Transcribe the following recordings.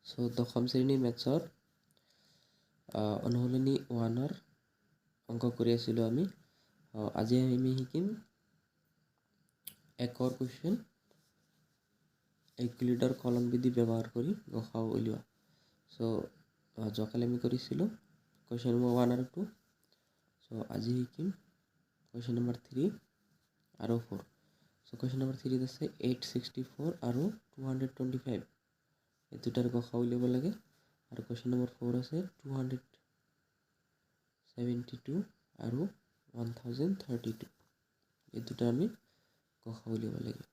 চ' দশম শ্ৰেণীৰ মেথছৰ অনুশীলনী ওৱানৰ অংক কৰি আছিলোঁ আমি। আজি আমি শিকিম একৰ কুৱেশ্যন, ইউক্লিডৰ কলন বিধি ব্যৱহাৰ কৰি গসাগু উলিওৱা। চ' যোৱাকালি আমি কৰিছিলোঁ কুৱেশ্যন নম্বৰ ওৱান আৰু টু। চ' আজি শিকিম কুৱেশ্যন নম্বৰ থ্ৰী আৰু ফ'ৰ। চ' কুৱেশ্যন নম্বৰ থ্ৰীত আছে 864 আৰু 225, এই দুটাৰ গসাগু উলিয়াব লাগে। আৰু কুৱেশ্যন নম্বৰ ফ'ৰ আছে 272 আৰু 1032, এই দুটা আমি গসাগু উলিয়াব লাগে।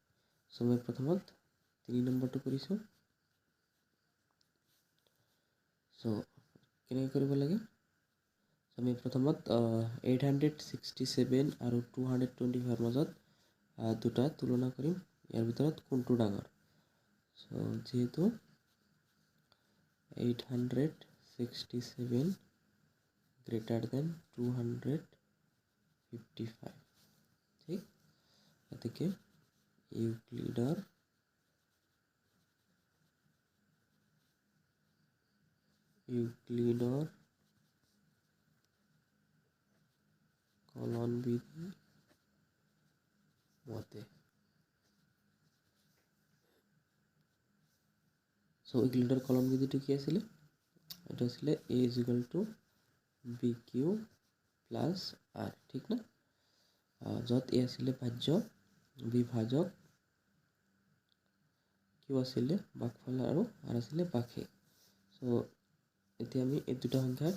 চ' মই প্ৰথমত 3 নম্বৰটো কৰিছোঁ। চ' কেনেকৈ কৰিব লাগে? চ' আমি প্ৰথমত 867 আৰু 225ৰ মাজত দুটা তুলনা কৰিম, ইয়াৰ ভিতৰত কোনটো ডাঙৰ। চ' যিহেতু 867 গ্ৰেটাৰ দেন 255, ঠিক, গতিকে ইউক্লিডৰ কলন বিধি মতে, চ' ইউক্লিডৰ কলন বিধিটো কি আছিলে? এইটো আছিলে a is equal to b q plus r, ঠিক না? য'ত এ আছিলে ভাজ্য, বি ভাজক, কিউ আছিলে ভাগফল আৰু আৰ আছিলে ভাগশেষ। চ' এতিয়া আমি এই দুটা সংখ্যাক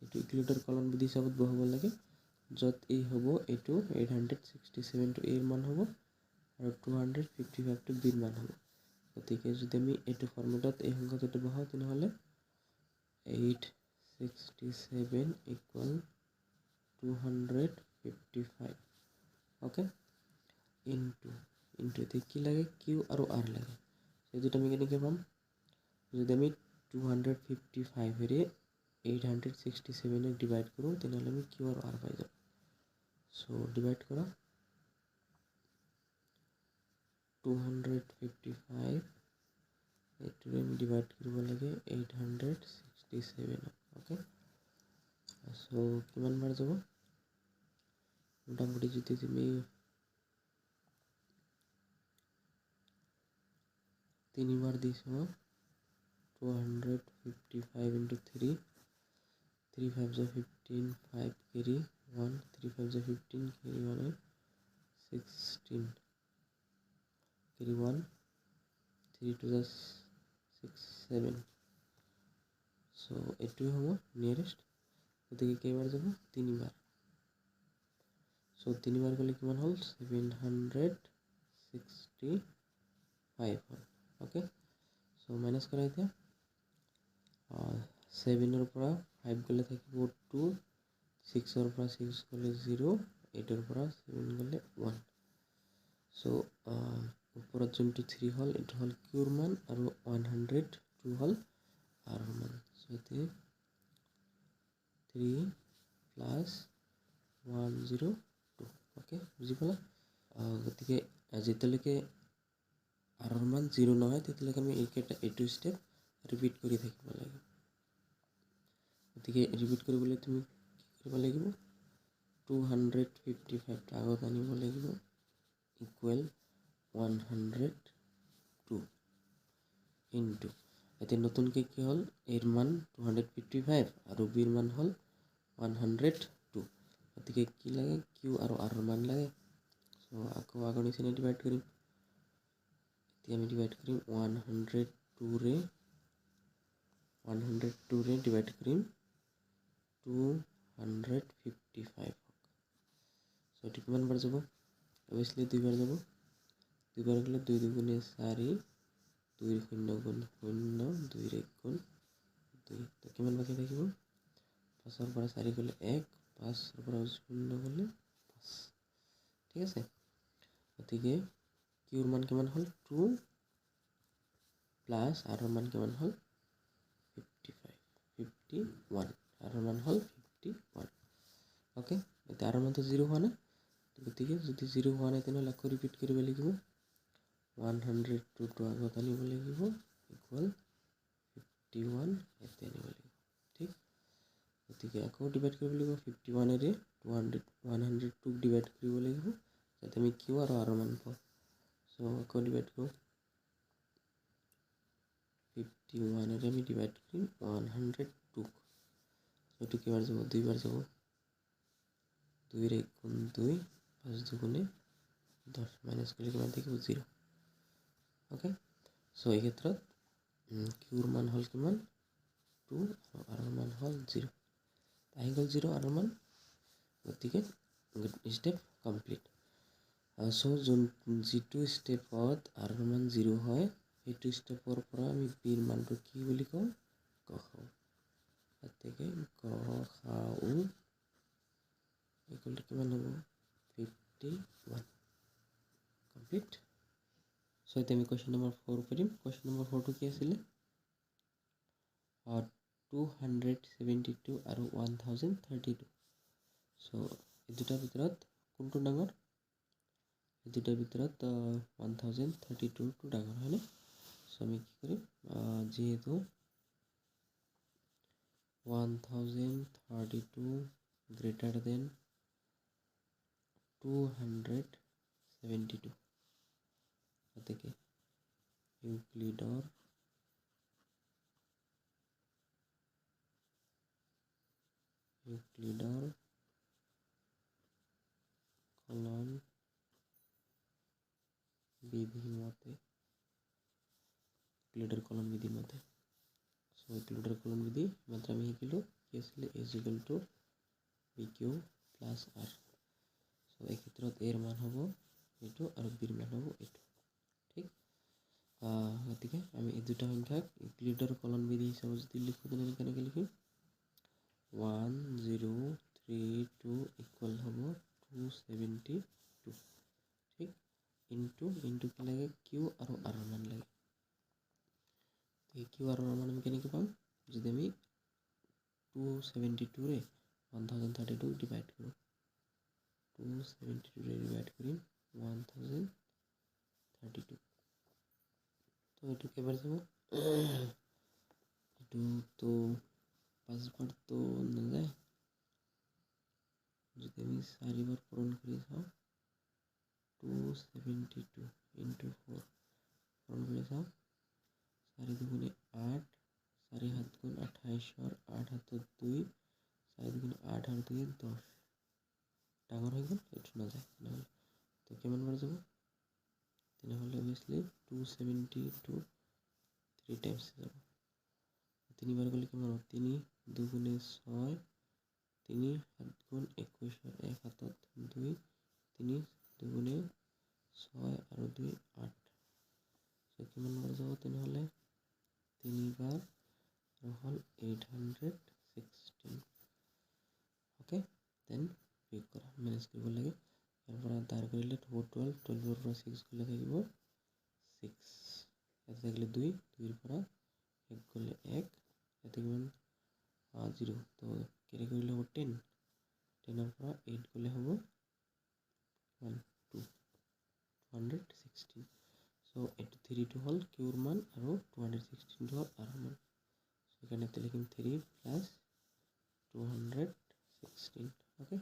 এইটো ইউক্লিডৰ কলন বিধি হিচাপত বহাব লাগে, য'ত এ হ'ব এইটো 867টো এৰ মান হ'ব আৰু 255টো বিৰ মান হ'ব। গতিকে যদি আমি এইটো ফৰ্মেটত এই সংখ্যা দুটা বহাওঁ, তেনেহ'লে 867 ইকুৱেল 255, অ'কে। ইনটু এতিয়া কি লাগে? কিউ আৰু আৰ লাগে। এই দুটা আমি কেনেকৈ পাম? যদি আমি 255ৰে 867ক ডিভাইড কৰোঁ, তেনেহ'লে আমি কিউ আৰু আৰ পাই যাম। চ' ডিভাইড কৰা, 255 এইটোৰে আমি ডিভাইড কৰিব লাগে 867ক, অ'কে। চ' কিমান বাৰ যাব? মোটামুটি যদি তুমি তিনিবাৰ দিছ, 255 into 3, 3 5 za 15, 5 carry 1, 3 5 za 15, carry 1, 16, carry 1, 3 2 za 6, 7। So এইটোৱে হ'ব নিয়েৰেষ্ট। গতিকে কেইবাৰ যাব? তিনিবাৰ। চ' তিনিবাৰ গ'লে কিমান হ'ল? 765 হ'ল, অ'কে। চ' মাইনাছ কৰা এতিয়া, 7ৰ পৰা 5 গ'লে থাকিব 2, 6ৰ পৰা 6 গ'লে 0, 8ৰ পৰা 7 গ'লে 1। চ' ওপৰত যোনটো 3 হ'ল এইটো হ'ল কিউৰ মান আৰু 102 হ'ল আৰৰ মান। চ' এতিয়া 3 প্লাছ 102, অ'কে, বুজি পালা? গতিকে যেতিয়ালৈকে আৰৰ মান 0 নহয় তেতিয়ালৈকে আমি এইকেইটা এইটো ষ্টেপ ৰিপিট কৰি থাকিব লাগে। গতিকে ৰিপিট কৰিবলৈ তুমি কি কৰিব লাগিব? 255টো আগত আনিব লাগিব, ইকুৱেল 102 ইনটু এতিয়া নতুনকৈ কি হ'ল? এৰ মান 255 আৰু বিৰ মান হ'ল 102। গতিকে কি লাগে? কিউ আৰু আৰৰ মান লাগে। চ' আকৌ আগৰ নিচিনা ডিভাইড কৰিম। এতিয়া আমি ডিভাইড কৰিম 102ৰে, 102ৰে ডিভাইড কৰিম 255। চ' এইটো কিমান বাৰ যাব? অভিয়াছলি দুইবাৰ যাব। দুইবাৰ গ'লে 2 দুগুণে 4, 2 0 গুণ 0, 2 1 গুণ 2। তো কিমান বাকী থাকিব? 5ৰ পৰা 4 গ'লে 1, 5ৰ পৰা 0 গ'লে 5, ঠিক আছে। গতিকে কিউৰ মান কিমান হ'ল? 2 প্লাছ আৰৰ মান কিমান হ'ল? 55, 51, আৰৰ মান হ'ল 51, অ'কে। এতিয়া আৰৰ মানটো 0 হোৱা নাই, গতিকে যদি 0 হোৱা নাই তেনেহ'লে আকৌ ৰিপিট কৰিব লাগিব। 102টো আগত আনিব লাগিব, ইকুৱেল 51 ইয়াতে আনিব লাগিব। ঠিক, গতিকে আকৌ ডিভাইড কৰিব লাগিব 51-এৰে 102 ডিভাইড কৰিব লাগিব যাতে আমি কিউ আৰু আৰৰ মান পাওঁ। চ' আকৌ ডিভাইড কৰোঁ, 51-এৰে আমি ডিভাইড কৰিম 102। এইটো কেইবাৰ যাব? দুইবাৰ যাব। 2 1 গুণ 2, 5 দুগুণে 10, মাইনাছ কৰিলে কিমান থাকিব? 0। অ'কে, চ' এই ক্ষেত্ৰত কিউৰ মান হ'ল কিমান? 2 আৰু আৰৰ মান হ'ল 0। আহি গ'ল 0 আৰৰ মান, গতিকে ষ্টেপ কমপ্লিট। চ' যোন যিটো ষ্টেপত আৰৰ মান 0 হয় সেইটো ষ্টেপৰ পৰা আমি বিৰ মানটো কি বুলি কওঁ? গসাউ। গতিকে গসাউ ইকুৱেল টু কিমান হ'ব? 51। কমপ্লিট। চ' এতিয়া আমি কুৱেশ্যন নম্বৰ 4 কৰিম। কুৱেশ্যন নম্বৰ 4টো কি আছিলে? 272 আৰু 1032। চ' এই দুটাৰ ভিতৰত কোনটো ডাঙৰ? এই দুটাৰ ভিতৰত 1032টো ডাঙৰ হয়নে? চ' আমি কি কৰিম, যিহেতু 1032 গ্ৰেটাৰ দেন 272, গতিকে ইউক্লিডৰ কলন বিধি মতে, ইউক্লিডৰ কলন বিধি মতে, চ' ইউক্লিডৰ কলন বিধি মাত্ৰ আমি শিকিলোঁ কি আছিলে? A equal to B Q plus R. So এই ক্ষেত্ৰত এৰ মান হ'ব এইটো আৰু বিৰ মান হ'ব এইটো। ঠিক, গতিকে আমি এই দুটা সংখ্যাক ইউক্লিডৰ কলন বিধি হিচাপে যদি লিখোঁ তেনেহ'লে কেনেকৈ লিখিম? 1032 ইকুৱেল হ'ব 272। ঠিক, ইনটু ইনটু কি লাগে? কিউ আৰু আৰৰ মান লাগে। কিউ আৰৰ মান আমি কেনেকৈ পাম? যদি আমি 272-ৰে 1032 ডিভাইড কৰোঁ, 272-ৰে ডিভাইড কৰিম 1032। তো এইটো কেইবাৰ যাব? এইটোতো পাঁচবাৰ তো নাযায়। যদি আমি চাৰিবাৰ পূৰণ কৰি চাওঁ, 272 ইনটু 4 পূৰণ কৰি চাওঁ, 4 দুগুণে 8, 4 7 গুণ 28-ৰ 8 হাতত 2, 4 দুগুণে 8 আৰু 2 10, ডাঙৰ হৈ গ'ল, এইটো নাযায়। তেনেহ'লে তো কিমান বাৰ যাব? তেনেহ'লে অভিয়াছলি 272 3 টাইমছ যাব। তিনিবাৰ গ'লে কিমান হ'ব? 3 দুগুণে 6, 3 7 গুণ 21-ৰ 1 হাতত 2, 3 দুগুণে 6 আৰু 2 8। চ' কিমান বাৰ যাব তেনেহ'লে? তিনিবাৰ আৰু হ'ল 816। অ'কে, then বিয়োগ কৰা, মেনেজ কৰিব লাগে। ইয়াৰ পৰা ধাৰ কৰিলে হ'ব 12, 12-ৰ পৰা 6 গ'লে থাকিব 6, ইয়াতে থাকিলে 2, 2-ৰ পৰা 1 গ'লে 1, ইয়াতে কিমান? 0। তো কেৰি কৰিলে হ'ব 10, 10-ৰ পৰা 8 গ'লে হ'ব 1 2, 216। চ' এইটো 3টো হ'ল কিউৰ মান আৰু 216টো হ'ল আৰৰ মান। সেইকাৰণে ইয়াতে লিখিম 3 প্লাছ 216। অ'কে,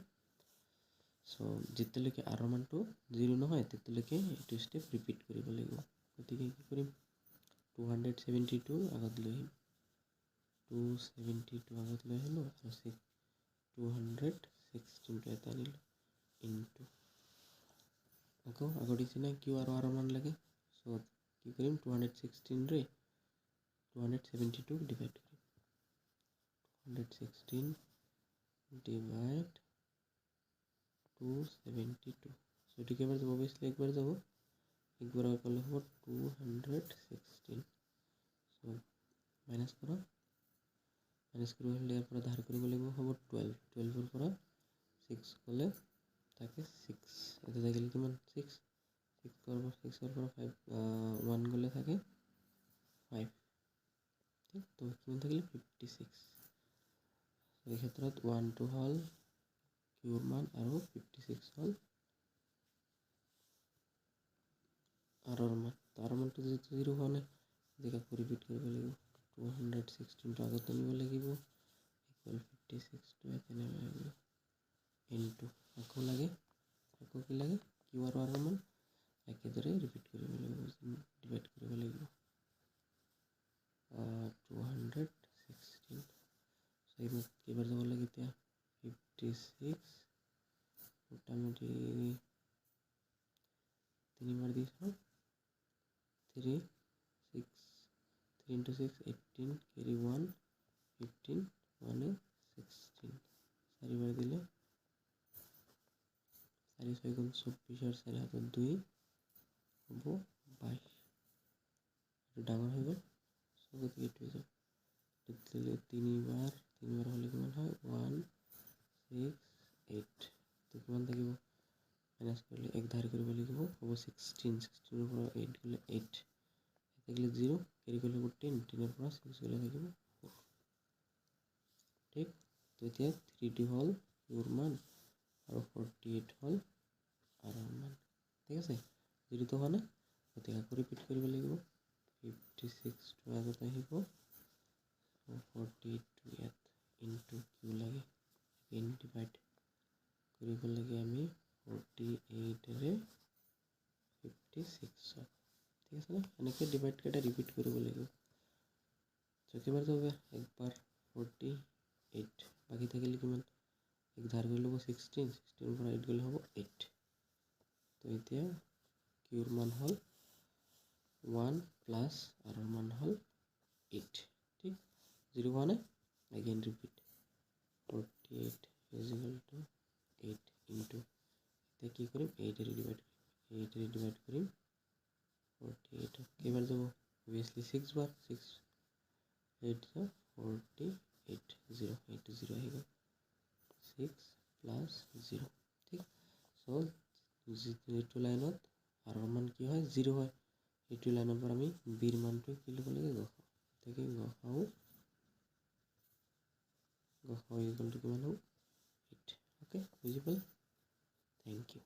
চ' যেতিয়ালৈকে আৰৰ মানটো 0 নহয় তেতিয়ালৈকে এইটো ষ্টেপ ৰিপিট কৰিব লাগিব। গতিকে কি কৰিম? 272 আগত লৈ আহিম, 272 আগত লৈ আহিলোঁ আৰু 216টো এটা আনিলোঁ ইনটু আকৌ আগৰ নিচিনা কিউ আৰু আৰৰ মান লাগে। চ' কি কৰিম? 216-ৰে 272 ডিভাইড কৰিম, 216 ডিভাইড 272। চ' এইটো কেইবাৰ যাব? অভিয়াছলি একবাৰ যাব, একবাৰ গ'লে হ'ব 216। চ' মাইনাছ কৰা, মাইনাছ কৰিব হ'লে ইয়াৰ পৰা ধাৰ কৰিব লাগিব, হ'ব 12, 12-ৰ পৰা 6 গ'লে থাকে 6, ইয়াতে থাকিলে কিমান? 6, 6-ৰ পৰা 5 1 গ'লে থাকে 5। ঠিক, তো কিমান থাকিলে? 56। এই ক্ষেত্ৰত 1টো হ'ল কিউৰ মান আৰু 56 হ'ল আৰৰ মান। তো আৰৰ মানটো যিহেতু 0 হোৱা নাই, গতিকে আকৌ ৰিপিট কৰিব লাগিব। 216টো আগত আনিব লাগিব, ইকুৱেল 56টো ইয়াত আনিব লাগিব, ইনটু আকৌ লাগে, আকৌ কি লাগে, কিউ আৰু আৰৰ মান একেদৰে ৰিপিট কৰিব লাগিব, ডিভাইড কৰিব লাগিব 216। চ' এইবাৰ কেইবাৰ যাব লাগে এতিয়া, 56 মোটামুটি তিনিবাৰ দি চাওঁ, 3 6 3 into 6 18 carry 1 15 1 16, চাৰিবাৰ দিলে চাৰি ছয় গুণ চৌব্বিছ আৰু চাৰি হাতত দুই হ'ব 22, এইটো ডাঙৰ হৈ গ'ল। চ' গতিকে এইটোৱে যাব, দিলে তিনিবাৰ, তিনিবাৰ হ'লে কিমান হয়, 1 6 8, তো কিমান থাকিব, মাইনাছ কৰিলে এক ধাৰ কৰিব লাগিব, হ'ব 16, 16ৰ পৰা 8 গ'লে 8, থাকিলে 0, কেৰি কৰিলে হ'ব 10, 10ৰ পৰা 6 গ'লে থাকিব 4। ঠিক, তো এতিয়া 3টো হ'ল কিউৰ মান আৰু 48 হ'ল আৰৰ মান। ঠিক আছে, জিৰোটো হোৱা নাই, গতিকে আকৌ ৰিপিট কৰিব লাগিব, 56টো আগত আহিব, 48টো ইয়াত ইনটু কিউ লাগে, ইন ডিভাইড কৰিব লাগে আমি 48ৰে 56ক। ঠিক আছে না, এনেকৈ ডিভাইড কেইটা ৰিপিট কৰিব লাগিব। চ' কেইবাৰ যাব, একবাৰ 48, বাকী থাকিলে কিমান, এক ধাৰ কৰিলে হ'ব 16, 16ৰ পৰা 8 গ'লে হ'ব 8। তো এতিয়া কিউৰ মান হ'ল 1 প্লাছ আৰৰ মান হ'ল 8। ঠিক, জিৰ' হোৱা নাই, again repeat, 48 is equal to 8 into, এতিয়া কি কৰিম, 8-এৰে ডিভাইড কৰিম, 8-এৰে ডিভাইড কৰিম 48, কেইবাৰ যাব, অভিয়াছলি 6 বাৰ, 6 8 48, 0, এইটো 0 আহি গ'ল, 6 প্লাছ 0। ঠিক, চ' যিটো লাইনত আৰৰ মান কি হয়, 0 হয়, এইটো লাইনৰ পৰা আমি বিৰ মানটো কি ল'ব লাগে, গসাউ, গতিকে গসাউ, গসাউ ইকুৱেল টু কিমান হ'ব, 8। অ'কে, বুজি পালে, thank U.